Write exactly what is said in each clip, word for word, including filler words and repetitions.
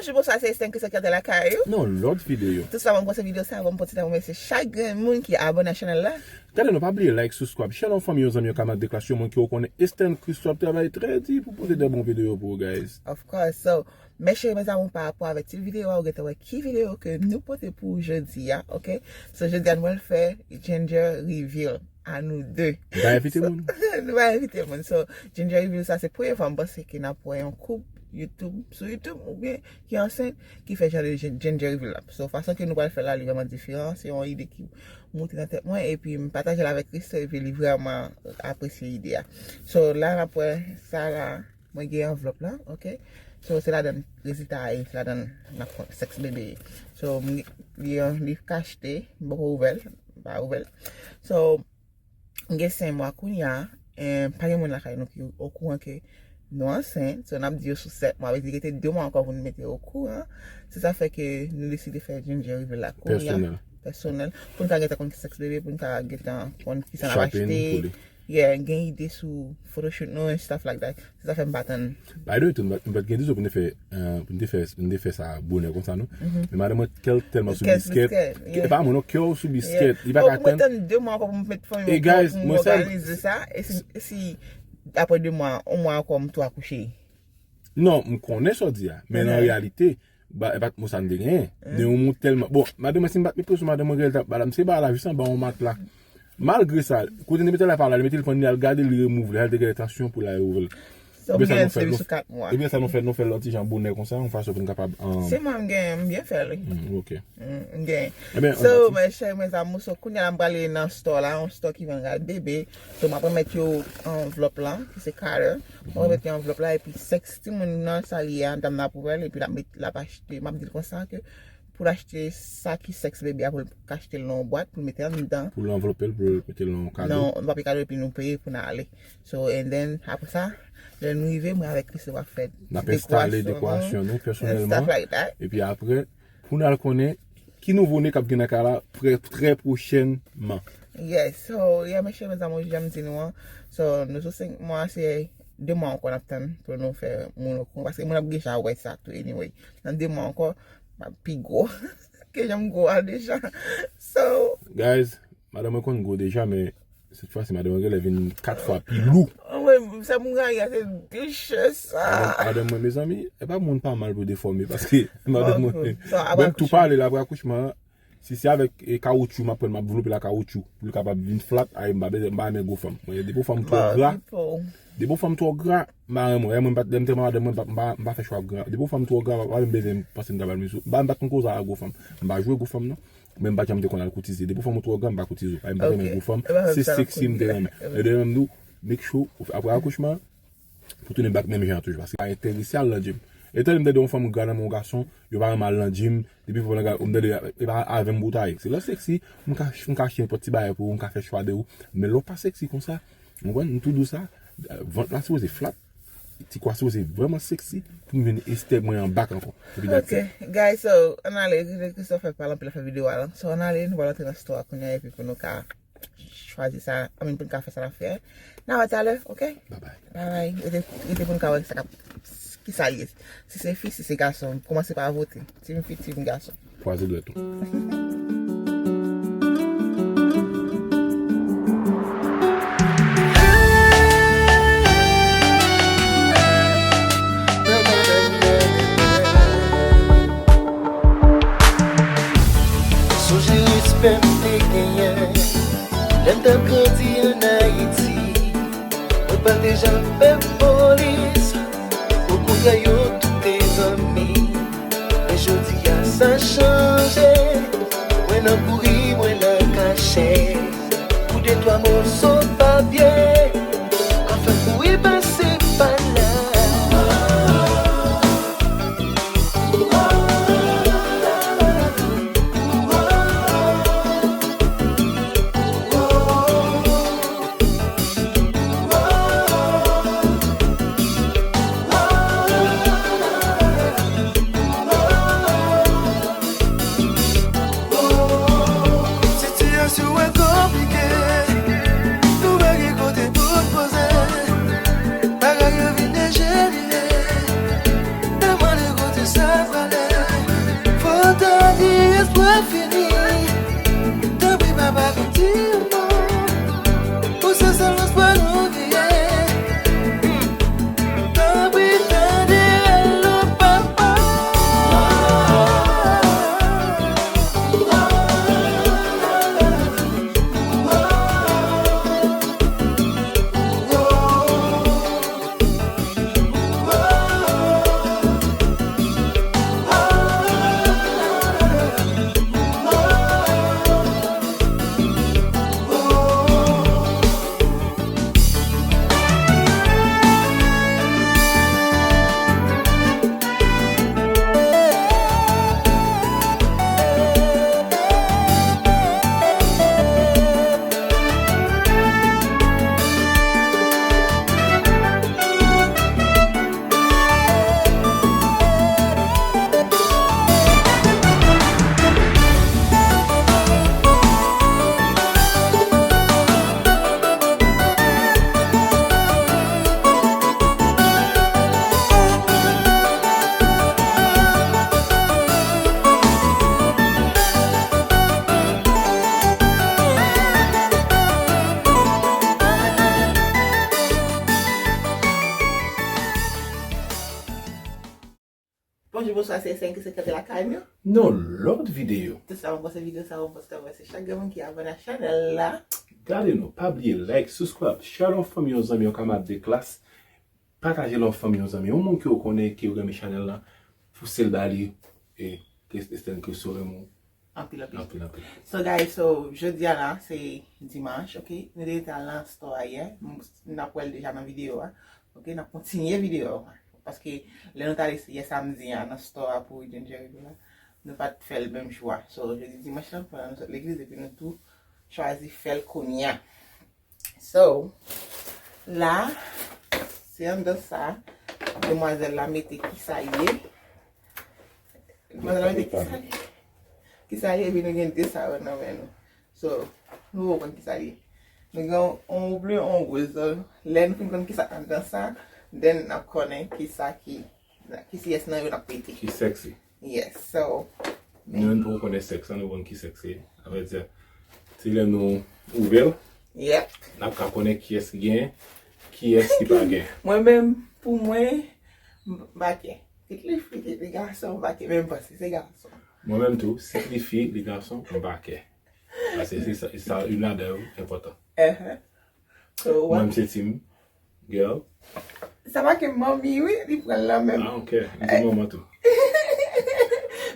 Bonjou, bonswa, se Esten Christian ki antre lakay ou. Nan lòt videyo. Tout sa, mwen panse videyo sa, bon, mwen pwofite pou remèsye chak grenn moun ki abòne a chanèl la. Gade nou, pa bliye like, subscribe, share nan fanmi yo, zanmi yo, kamarad de klas yo, moun ki w konnen Esten Christian ap travay trè di pou pote de bon videyo pou ou, guys. Of course. So, mes chéris, mes amours, pa rapò avèk tit videyo a, ou gentan wè ki videyo ke nou pote pou ou jodi a, ok? So, jodi a, nou pral fè gender reveal a nou de. Nou pa envite moun. Nou pa envite moun. So, gender reveal sa, se premye fwa m panse ke n ap wè yon koup YouTube, sou YouTube, oubyen ki ansent, ki fè jan de gen-, gender reveal la. So, fason ke nou pral fè la, li vrèman diferan. Se yon ide ki moute nan tèt mwen, epi m pataje l avèk Christo, epi li vrèman apresye ide a. So, la, n ap wè sa la, mwen gen anvlòp la, ok? So, se ladan rezilta a ye, se ladan n ap fè sèks bebe ye. So, m, li, li kachte, m poko ouvè l, m pa ouvè l. So, m gen senk mwa kounye a, e pa gen moun lakay nou ki okouran ke nou ansent. So, n ap di yo sou sèt mwa, vle di rete de mwa ankò pou nou mete yo okouran. Se sa fè ke nou deside fè gender reveal la kounye a. Pèsonèl. Pèsonèl. Pou n ka gentan konn ki sèks bebe, pou n ka gentan konn kisa n ap achte. Yeah, gen ide sou photoshoot nou and stuff like that. Se sa fè m pa tann. By the way, tou, m pa t gen dizon pou n te fè, eh, pou n te fè, pou n te fè sa bonè konsa, non. Men madan mwen, kè l tèlman sou biskèt. E pa mwen, non, kè w sou biskèt. Li pa ka tann. Mwen tann de mwa ankò pou m met fanmi mwen, pou m òganize sa. E si, e si, apre de mwa, yon mwa ankò, m tou akouche? Non, m konnen sa w di a. Men nan reyalite, ba, e pa t mo sa m te genyen. Men yon moun tèlman. Bon, madan mwen, si m pa t met presyon, madan mwen, gade, bagay la, m se bagay la, jis anba yon matla. Malgre sa, kote n te mete l la pa la, li mete l fann, li al gade, li remove li, al te gen entansyon pou l al ouvè l. So, m gen sou kat mwa. Ebyen sa nou fè, nou fè l yon ti jan bonè konsa, yon fason pou n kapab, um, se mwen m genyen, m byen fè l, wi. Mm, ok. Mm, m genyen. So, mes chéris, mes amours, so, kounye a la, m prale nan store la, yon store ki vann rad bebe. So, m ap remèt yo anvlòp la, ki se Carter. M ap remèt yo anvlòp la, epi sèks timoun nan, sa li ye a, dam nan ap ouvè l, epi l ap met, l ap achte, m ap di l konsa ke pou l achte sa ki sèks bebe a, pou l ka achte l nan yon bwat, pou l mete anndan. Pou l anvlope l, pou l mete l nan yon kado. Nan yon papye kado, epi nou peye pou n ale. So, and then, apre sa, lè nou rive, mwen avèk Christo ap fè dekorasyon nou pèsonèlman. And stuff like that. Epi apre, pou n al konnen ki nouvo ne k ap gen nan kay la trè, trè pwochènman. Yes, so, yeah, mes chéris, mes amours, jan m di nou an. So, nou sou senk mwa, se de mwa ankò n ap tann pou nou fè moun okouran, paske moun ap deja wè sa tou, anyway. Nan de mwa ankò, m ap pi gwo ke jan m gwo a deja. So, guys, madan mwen konn gwo deja, men sèt fwa si madan mwen genlè vin kat fwa pi lou. Anmwey, sa m rayi a, se de chè sa. Madan, madan mwen, mezanmi, e pa moun pa mal pou defòme, paske madan mwen, menm tou pale la, apre akouchman an, si se avèk, e, kawoutchou m ap pran, m ap vlope l ak kawoutchou, pou l kapab vin flat, ay, m pa bezwen, m pa renmen gwo fanm. Mwen, depi yon fanm twò gra, depi yon fanm twò gra, m pa renmen. E mwen, m pa, lè m te madan mwen, m pa, m pa, m pa fè chwa gra. Depi yon fanm twò gra, m pa menm bezwen panse m ta ba l misye. M pa, m pa t konn koze a gwo fanm. M pa jwe gwo fanm, non. Men m pa janm te konn al koutize. Depi yon fanm ou twò gra, m pa koutize w. Ay, m pa renmen gwo fanm. Se sèks m te renmen. E de menm tou, make sure, apre akouchman, pou tounen back menm jan an toujou, paske pa enterese al nan gym. E tande m tande yon fanm gra nan men yon gason, yo pa renmen al nan gym, depi fanm nan gra, m tande, e pa avè m pou w ta ye. Se lè w sèksi, m ka, m ka achte nenpòt ti bagay pou ou, m ka fè chwa de ou. Men lè w pa sèksi konsa, ou konprann, m tou di w sa, vant la sipoze flat, ti kwa sipoze vrèman sèksi, pou m vin estèg mwen an bak ankò. Ok, guys, so, ann ale, Christophe pale anpil afè videyo a la. So, ann ale, nou pral antre nan store a kounye a, epi pou nou ka chwazi sa, I mean, pou n ka fè sa n ap fè. N a wè talè, ok? Bye bye. Bye bye. Rete, rete pou n ka wè sa k ap, ki sa l ye. Si se fi, si se gason. Kòmanse pa vote. Team fi, team gason. Kwaze dwèt ou. Sonje respè m te genyen lè m t ap grandi ann Ayiti. Mwen pa t te janm pè polis, okontrè yo tout te zanmi. Men jodi a sa chanje, mwen nan kouri, mwen nan kache. Pou de twa moso papye, afè kouri pase pa la. Sitiyasyon an konplike. Bonswa, se Senki Senkant lakay nou. Nan lòt videyo. Tout sa mwen panse videyo sa, mwen panse mwen se chak grenn moun ki abòne ak chanèl la. Gade nou, pa bliye like, subscribe, share yon fanmi, yon zanmi, yon kamarad de klas. Pataje l yon fanmi, yon zanmi, yon moun ke w konnen, ke w renmen chanèl la. Pouse l ba li, e ke Senki sou renmen w. Anpil, anpil. Anpil, anpil. So, guys, so, jodi a la, se dimanch, ok? Nou te al nan store a yè. M, n ap wè l deja nan videyo a. Ok, n ap kontinye videyo a. Paske lè nou t ale yè samdi a nan store a pou Ginger Ego la, nou pa t fè l menm jou a. So, jodi dimanch la, pandan nou sot legliz, epi nou tou chwazi fè l kounye a. So, la, se anndan sa, demwazèl la mete kisa ye. Demwazèl la mete kisa ye. Kisa ye, epi nou gen de sa yo nan men nou. So, nou poko konn kisa ye. Nou gen yon ble, yon woz. So, lè nou fin konn kisa anndan sa, then n ap konnen kisa ki, ki syès nan yo n ap mete. Ki sèks li. Yes, so. Nou menm pou konnen sèks la, nou konn ki sèks li. Sa vle di, se lè nou ouvè l, yep, n ap ka konnen kiyès ki gen, kiyès ki pa gen. Mwen menm, pou mwen, m pa kè. Kit li fi, kit li gason, m pa kè, men m panse se gason. Mwen menm tou, si li fi, li gason, m pa kè. Paske se sa, sa youn ladan yo enpòtan. Uh-huh. So, mwen, m se team girl. Sa pa ke manmi, wi, li pran l nan men m. Ah, ok. M se manman tou.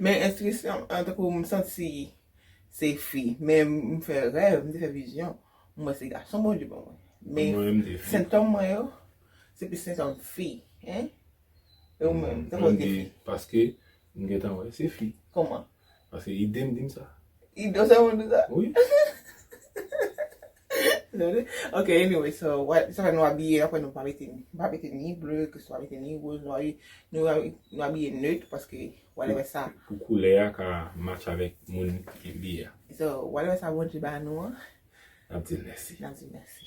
Men enstwisyon, an, tankou m santi se fi. Men m fè rèv, m te fè vizyon. M wè se gason Bondye ban mwen. Men sentòm mwen yo, se plis sentòm fi. Hein? E ou menm, tankou se fi. Paske m gentan wè se fi. Kòman? Paske ide m di m sa. Ide w sèlman di w sa? Wi. Ok, anyway, so, what, sa fè nou abiye, apre nou pa mete, pa mete ni ble, ke swa mete ni woz, nou abiye, nou, nou abiye nèt, paske, whatever sa. Pou koulè a ka match avèk moun ki li a. So, whatever sa Bondye ba nou an, n ap di l mèsi. N ap di l mèsi.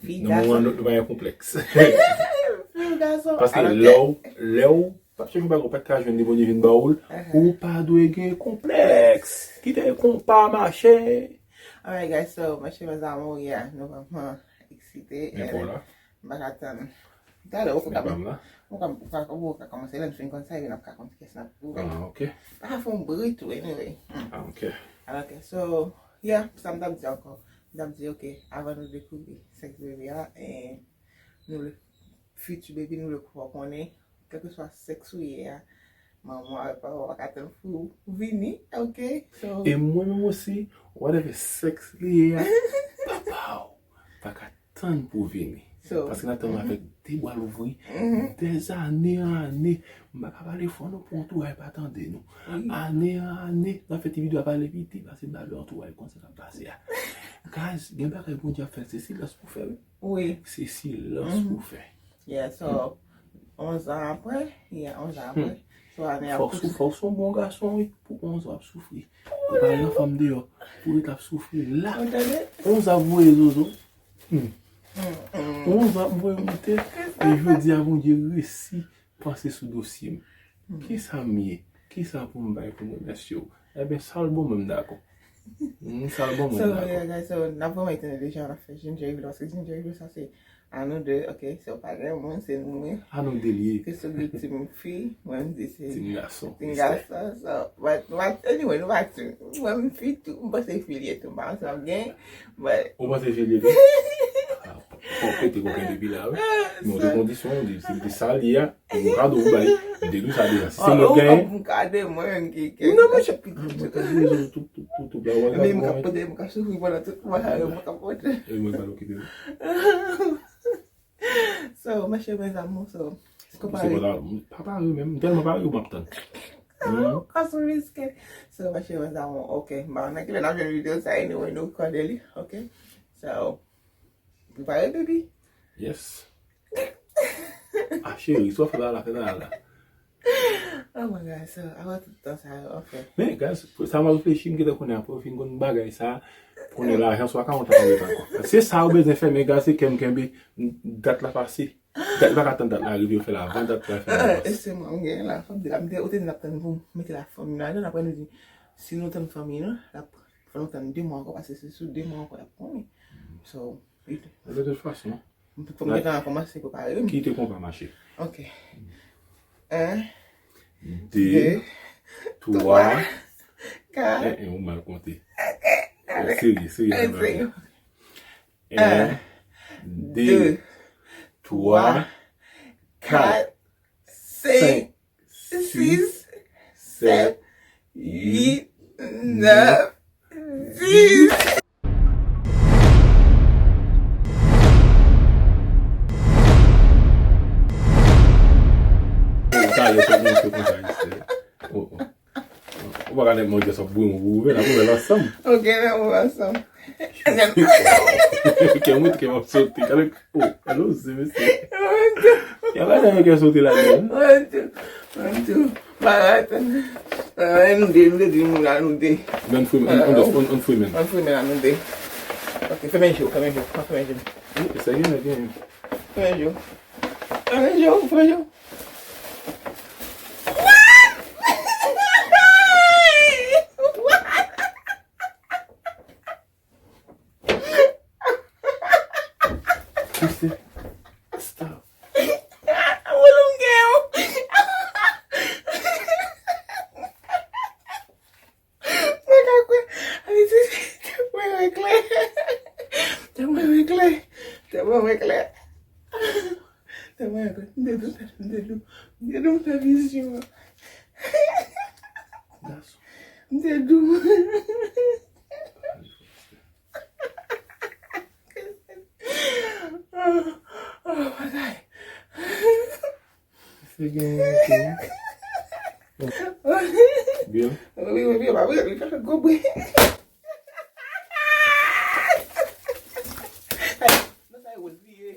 Fi, gason. Nan moman nou, nou pa gen konplèks. Fi, gason. Paske lè w, lè w p ap chèche yon bagay ou pa t ka jwenn li, Bondye vin ba w l, ou pa dwe gen konplèks. Kite konpa mache. Alright, guys, so, mes chers amours, yeah, nou vrèman eksite. Men pa w la. M pa ka tann. Talè, ou ka, ou ka, ou ka, ou ka kòmanse lè n fin konn sa, epi n ap ka konn kiyès n ap pran. Ah, ok. Pa ka fè yon bri tou, anyway. Ah, ok. Ah, ok, so, yeah, sa m t ap di ankò. M t ap di, ok, avan nou dekouvri sèks bebe a, e nou le fiti bebe, nou le fè w konnen, kèlkeswa sèks ou ye a, manman w avèk papa w pa ka tann pou w vini, ok? So, e mwen menm osi, whatever sèks li ye a, papa w pa ka tann pou w vini. So, paske n ap tann avèk de bra louvri, dèzane an ane. M pa ka pale fò non pou antouray pa tande nou. Ane an ane, n ap fè ti videyo a pale piti, paske n pa vle antouray konn sa k ap pase a. Guys, gen bagay Bondye ap fè, se silans pou fè, wi. Wi. Se silans pou fè. Yeah, so, onz an apre, yeah, onz an apre. So, ane ap fòk sou, fòk sou bon gason, wi, pou onz an ap soufri. Ou pa gen fanm deyò, pou ret ap soufri la. Ou tande? Onz ap voye zozo. Hmm. Onz ap voye moute, e jodi a Bondye resi panse sou dosye m. Kisa m ye? Kisa pou m bay pou m remèsye w? Ebyen, sa l bon, mwen m dakò. Hmm, sa l bon, mwen m dakò. So, yeah, guys, so, n ap vrèman etone de jan n ap fè Ginger Ego, paske Ginger Ego, sa se a nou de, ok? Se pa gen moun, se nou menm. A nou de l ye. Ke sou de team fi, mwen m di se team gason, team gason, so, but, but anyway, nou pa team. Mwen m fi tou, m panse fi l ye tou, m pa ansanm gen, but. Ou panse fi l ye tou? Ah, fò pete koken depi la, wi. Men w te kondisyon, w di, se de sa l ye a. Ou gen kado ou bay. M te di w sa deja. Si se mwen k genyen. Ou ka de mwen menm ki, ki. Non, monchè. Mwen ka di w tout, tout, tout, tout la. Men mwen ka pote, mwen ka soufri pandan tout mwa sa yo, mwen ka pote. E mwen pa okipe w. So, mes chers amours, so, se pa pare. Pa pare menm. M tèlman pare, m ap tann. Ka sou riske. So, mes chers amours, ok. Bon, nan kilè n ap jwenn videyo sa, anyway, nou kòde li, ok? So, prepare, baby. Yes. Ah, cheri, sa w fè la, la, fè la, la. Oh my God, so, avan tout tan sa yo, anfen. Men, guys, sa m ap reflechi, m gentan konnen apre w fin konn bagay sa, konnen lajan, swa ka yon tan konbyen tan ankò. Se sa ou bezwen fè, men, guys, se kè m kenbe, dat la pase. Dat, m pa ka tann dat la rive, yo fè l avan dat la fè l pase. E se mwen, m genyen la, fanm de la, m te, ou te di n ap tann pou mete la fanmi nan, apre nou di, si nou tann fanmi nou, l ap fè nou tann de mwa ankò, paske se sou de mwa ankò l ap konnen. So, de tout fason, Fòk mwen gentan kòmanse prepare wi. Kite konpa mache. Ok. En. De, twa, kat. Eh, eh, ou mal konte. Serye, serye. Serye. En, de, twa, kat, senk, sis, sèt, uit, nèf, dis. Ou talè sot monte konsa, Esther. Oh, oh. Ou pa ka nèk manje sòp bouyon pou ouvè la, pou ouvè l ansanm. Ok, n ap ouvè ansanm. Kè mwen, kè m ap sote. Gade, oh, gade, se mesye. Kè gade yon kè sote la, non? Mwen tou, mwen tou. Ba, atann. Eh, nou de, nou de, nou la, nou de. Men fouye, men, ann fouye men. Ann fouye men la, nou de. Ok, fèmen je w, fèmen je w, fèmen je w. Wi, sa gen, gen. Fèmen je w. Fèmen je w, fèmen je w. Stop. Woulou m gen w. Mwen ka kwè. Alisi, tèt mwen wè klè. Tèt mwen wè klè. Tèt mwen wè klè. Tèt mwen wè klè. M te di w, m te di w, m te di w, m fè vizyon. Gason. M te di w. Oh, oh, bagay. Se gen yon tou. Byen. Wi, wi, wi, wi, wi, wi, fè gwo bri. Nan sa yo vire.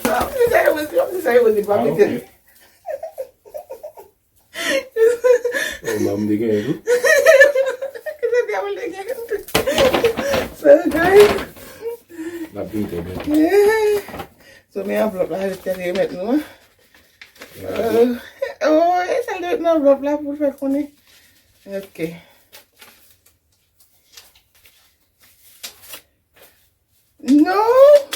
Nan sa yo vire, nan sa yo vire, pa mete. Oh, m te genyen tou. Kisa te ap te genyen? So, guys. N ap vin te byen. So, men anvlòp la, jis te remèt nou, an. Oh, e sa l te met nan anvlòp la pou l fè konnen. Ok. Non!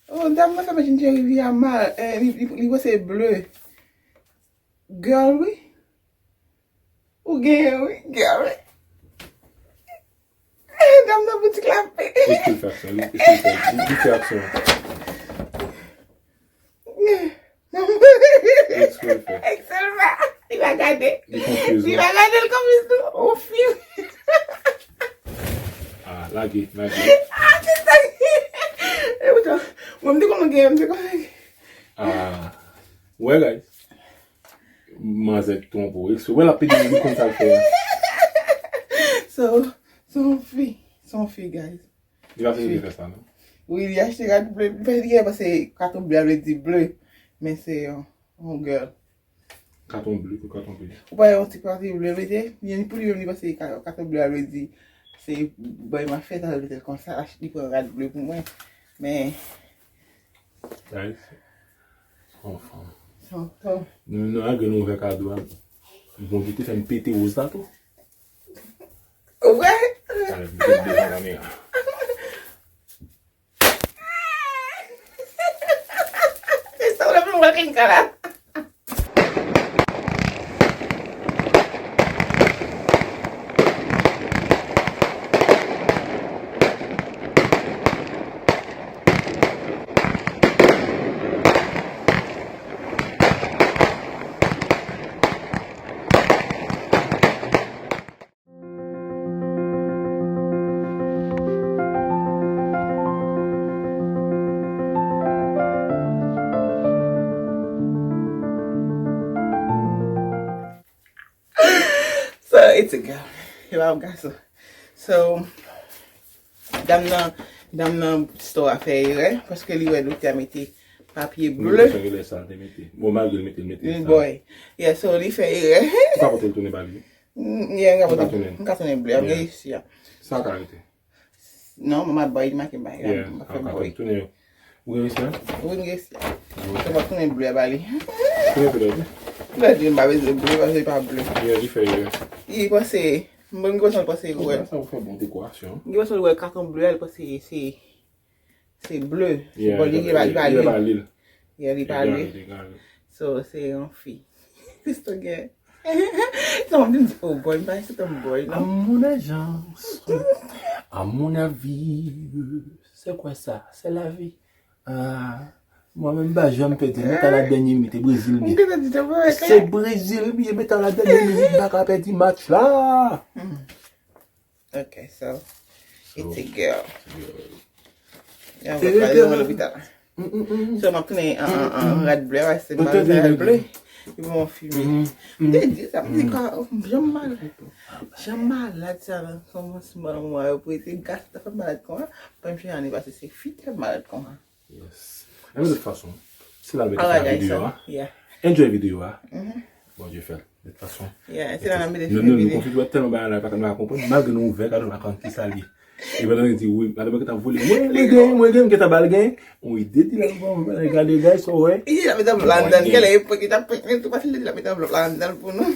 Oh, dam nan fè m jwenn Jerry Viyama, eh, li, li, li panse ble. Girl, wi. Ou genyen, wi, girl, wi. Dam nan boutik la. Eksprè l fè aksyon, li, eksprè l fè, li, li fè aksyon. Eksprè l fè. Eksprè l fè. Li va gade. Li konfyiz, wi. Li va gade l konfyiz tou. Ou fi. Ah, lage, lage. Ah, se sa. E poutan, mwen, m te konn gen, m te konn gen. Ah, wè, guys. Manzè twonpe w. Eksprè. Wè, l ap pede li konn sa l fè a. So, se yon fi. Se yon fi, guys. Li pa sezi fè sa, non? Wi, li achte rad ble. Li panse katon ble a vle di ble. Men se yon, yon girl. Katon ble, pou katon ble. Ou pa yon ti pati ble, mete. Li pou li menm, li panse ka-, katon ble a vle di. Se bay m ap fè sa, vle di konsa, ach-, li pran rad ble pou mwen. Men. Guys, se yon fanm. Se yon fanm. Nou, nou lage nou ouvè kado a. Bondye te fè m pete woz la tou. Ou wè? Alè, m te devan kamera. Se sa w ap fè m wè Kenka la. So, it's a girl. E pa yon gason. So, dam nan, dam nan store a fè erè, paske li wè doktè a mete papye ble. Mwen te sonje lè sa, te mete. Bon, malgre l mete, l mete sa. Boy. Yeah, so, li fè erè. Ou ka pote l tounen ba li? Mm, yeah, m ka pote l. Ou ka tounen? M ka tounen ble a, m gen isi a. Sa ka rete. Non, m ap bay, li make bay. Yeah, m ap fè boy. Tounen. Ou gen isi a? Wi, m gen isi a. Ok. Sa m ap tounen ble a ba li. Tounen koulè ble? Koulè ble, m pa bezwen ble, paske li pa ble. Yeah, li fè erè. Li panse, m gen enpresyon l panse wè. Sa ou fè bon dekorasyon. M gen enpresyon l wè katon ble a, li panse se, se ble. Yeah, bon, li, li pa, li pa li. Yeah, li pa li. So, se yon fi. Christo gen. Sa m ap di, oh boy, m pa se tanm boy, non. À mon agence, à mon avis, c'est quoi ça? C'est la vie. Ah, mwen menm pa janm pèdi, mwen ta la dènye mi, te Brezil m ye. Se Brezil m ye, mwen ta la dènye mi, m pa ka pèdi match la. Ok, so, it's a girl. Yon vòt la, yon lopital. So, m ap tounen an, an, an rad ble, wè, se mal rad ble. Li bon fime. M te di sa, m di kwa, oh, jan malad. Jan malad sa nan kòmansman mwa yo pou ete gas ta fè malad konsa. Premye ane pase se fi te malad konsa. Yes. Anben, de tout fason, se la nou mete fen a videyo a. Enjoy videyo a. Bondye fè l. De tout fason. Yeah, se la nou mete fen a videyo. Nou konfizyon tèlman bagay la, pa ka nou pa konprann. Malgre nou ouvè, gade nou pa konn kisa li ye. E pandan nou di, wi, gade mwen ki ta vole. Mwen, mwen gen, mwen gen, mwen gen ta bal gen. Wi, de di la, bon, gade, gade, so, wè. Li la mete anvlòp la anndan. Kèlè epòk li ta prank li tou, paske li di la mete anvlòp la anndan pou nou.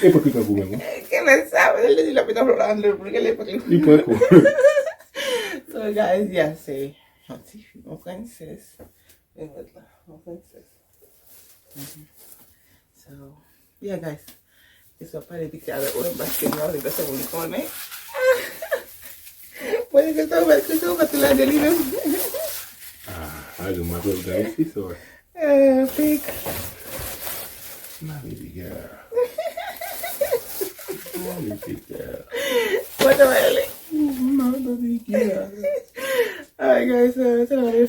Epòk li prank ou menm, wi. Kèlè sa, li di la mete anvlòp la anndan pou nou. Kèlè epòk li prank ou. So, guys, yeah, se yon ti fi, yon prensès. Men vòt la, yon prensès. So, yeah, guys. E sa pale piti avèk mwen, paske nou ale pèsòn moun konnen. Mwen, se sa, mwen, se sa, mwen, tou la de li menm. Ah, ale, mwen, mwen, guys, se sa. Eh, pik. My baby girl. My baby girl. What do I like? My baby girl. Alright, guys, so,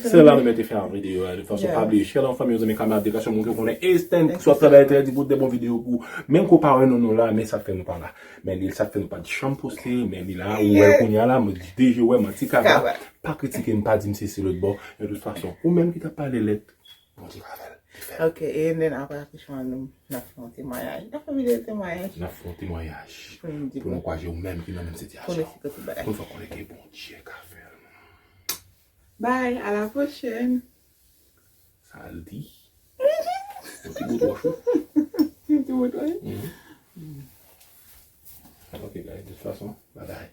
se la nou mete fen a videyo a. De fason, pa bliye share la, fanmi, zanmi, kamarad, dekasyon, moun ke w konnen, Esten, sou ap travay trè di pou de bon videyo pou, menm ke w pa wè nou, nou la, men sa k fè nou pa la. Men li, sa k fè nou pa t janm poste, men li la, ou wè l kounye a la, mwen deja wè, manti kaba, pa kritike m, pa di m sesi lòt bò. Men de tout fason, ou menm ki t ap pale lèt, Bondye ka fè l, li fè l. Ok, and then apre akouchman nou, n ap fè yon temwayaj. N ap fè videyo temwayaj. N ap fè yon temwayaj. Pou nou di pou nou kwaze ou menm ki nan menm sitiyasyon. Pou nou fè kote bagay. Pou nou fè konnen ke Bondye ka fè l. Bye, à la prochaine. Sa l di. Yon ti bout wòch, wi. Yon ti bout wòch. Mhm. Ok, guys, de toute façon, bye bye.